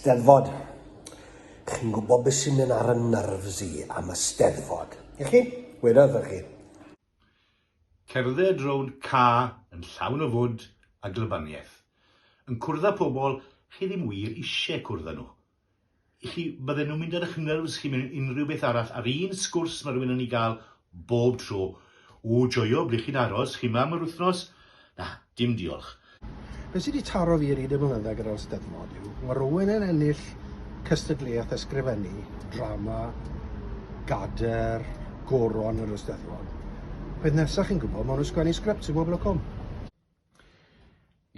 Steddfod. Chi'n gwybod beth sy'n mynd ar y nerves i am y Steddfod? Y'ch chi? Weda wrthoch chi. Cerdded rownd ca yn llawn o fwd a glybaniaeth. Yn cwrdd â pobl chi ddim wir isie cwrdd â nhw. I chi, bydden nhw'n mynd ar eich nerves chi mewn unrhyw beth arall a'r un sgwrs mae rhywun yn ei gael bob tro, Ww, joio, ble chi'n aros, chi 'ma am yr wythnos? Na, dim diolch. Be sy 'di taro fi ar hyd y blynydde gyda'r Steddfod yw, ma' rywun yn ennill cystadleuaeth ysgrifennu, drama, gader, goron yr Eisteddfod. Peth nesa chi'n gwybod, ma' nhw'n sgwennu sgript i bobl y cwm.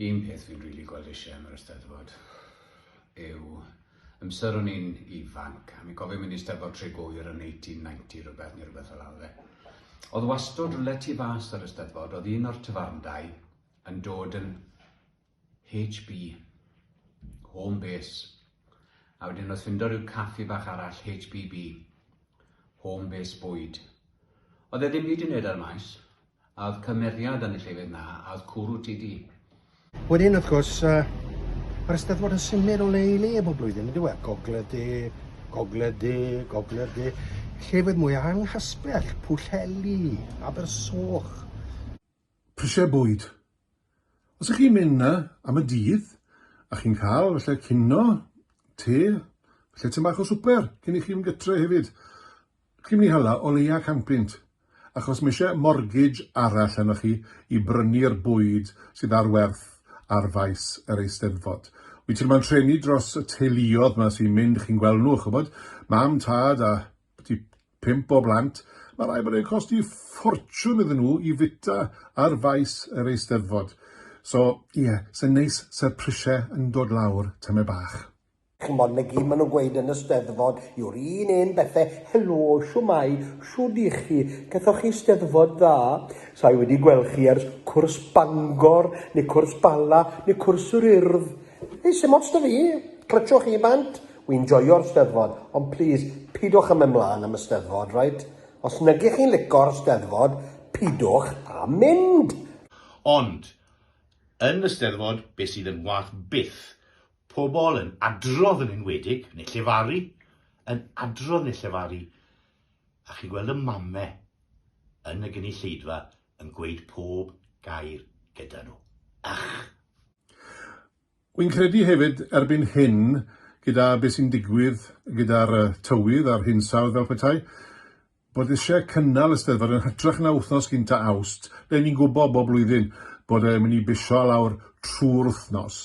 Un peth fi'n rili gweld eisiau am yr Eisteddfod yw amser o'n i'n ifanc, a mi'n cofio mynd i Eisteddfod Tregwyr yn 1890 rhywbeth neu rhywbeth fel 'na oedd e. Oedd wastod rywle tu fas ar y Steddfod, oedd un o'r tafarndai yn dod yn HB, home base, a wedyn oedd ffindo rhyw caffi bach arall, HBB, home base bwyd. Oedd e ddim byd i wneud ar y maes, a oedd cymeriad yn y llefydd na, a oedd cwrw TD. Wedyn, wrth gwrs, uh, mae'r Eisteddfod yn symud o le i le bob blwyddyn, yn dyw e? Gogledd De, Gogledd De, Gogledd De. Llefydd mwy anghysbell, Pwllheli, Abersoch. Prisiau bwyd. Os ych chi'n mynd 'na am y dydd, a chi'n cael falle cino, te, falle tym bach o swper cyn i chi fynd gytre hefyd, chi'n mynd i hala o leia 100 punt, achos mae eisiau mortgage arall arnoch chi i brynu'r bwyd sydd ar werth ar faes yr Eisteddfod. Wyt ti'n ma'n trenu dros y teuluodd 'ma sy'n mynd, chi'n gweld nhw, ch'mod, mam, tad a byti 5 o blant, mae rhaid bod e'n costi ffortiwn iddyn nhw i fita ar faes yr Eisteddfod. So, ie, yeah, sy'n neis se'r prisiau yn dod lawr tymed bach. Ch'mod, 'na gyd ma' nhw'n gweud yn y Steddfod yw'r un hen bethe, helo, shwmae, shwd 'ych chi, gethoch chi Steddfod dda? Sa i wedi gweld chi ers cwrs Bangor, neu cwrs Bala, neu cwrs yr Urdd. Hei, sim ots 'da fi, clytshwch chi bant. Wi'n joio'r Steddfod, ond plîs, pidwch â mynd mlaen am y Steddfod, reit? Os nag 'ych chi'n lico'r Steddfod, pidwch â mynd! Ond, yn y Steddfod, be sydd yn wath byth, pobl yn adrodd yn enwedig, neu llefaru, yn adrodd neu llefaru, a chi'n gweld y mame yn y gynulleidfa yn gweud pob gair gyda nhw. Ych! Wi'n credu hefyd erbyn hyn, gyda beth sy'n digwydd gyda'r tywydd a'r hinsawdd fel petai, bod eisiau cynnal y Steddfod yn hytrach na wythnos gynta Awst, le ni'n gwybod bob blwyddyn bod e'n mynd i bisio lawr trwy'r wythnos.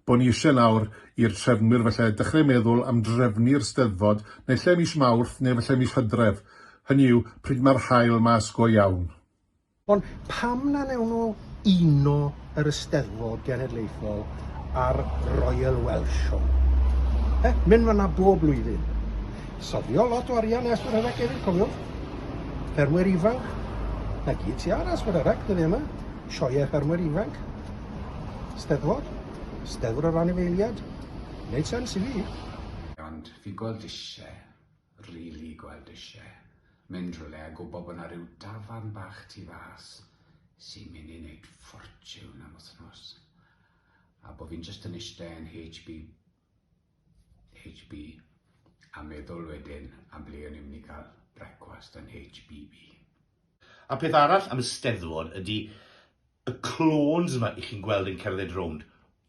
Bod ni eisiau nawr i'r trefnwyr falle dechrau meddwl am drefnu'r Steddfod naill ai mis Mawrth neu falle mis Hydref, hynny yw pryd mae'r haul mas go iawn. Ond pam na wnewn nhw uno yr Eisteddfod Genedlaethol a'r Royal Welsh Show? Eh, mynd fan'na bob blwyddyn. Safio lot o arian S4C hefyd, cofiwch. Ffermwyr ifanc. Na gyd sy ar S4C dyddiau yma. Sioeau ffermwyr ifanc. Steddfod. Steddfod yr anifeiliad. Wneud sens i fi. Ond fi'n gweld eisiau rili gweld isie mynd rhywle a gwybod bod 'na ryw dafarn bach tu fas sy'n mynd i wneud ffortiwn am wythnos a bod fi'n jyst yn iste yn HB HB a meddwl wedyn am ble o'n i'n mynd i gael brecwast yn HBB. A peth arall am y Steddfod ydi y clones yma i chi'n gweld yn cerdded rownd.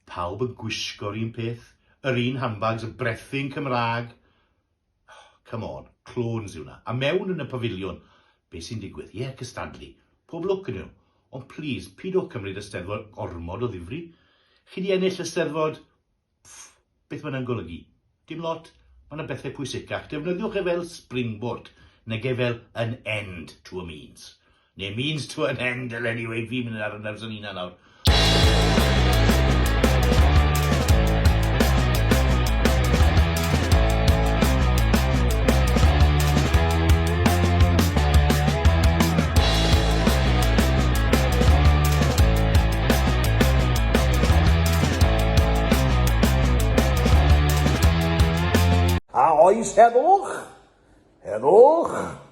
Pawb yn gwisgo'r un peth, yr un handbags, y brethyn Cymraeg. Oh, come on, clones yw 'na. A mewn yn y pafiliwn, be sy'n digwydd? Ie, cystadlu. Pob lwc iddyn nhw. Ond plîs, pidwch cymryd y Steddfod gormod o ddifri. Chi 'di ennill y Steddfod Pff, beth mae hwnna'n golygu? Dim lot. Mae yna bethau pwysicach. Defnyddiwch e fel springboard, nag e fel an end to a means. Neu means to an end, eleni, wei, fi'n mynd ar y nerves yn hunan nawr. A oes heddwch? Heddwch!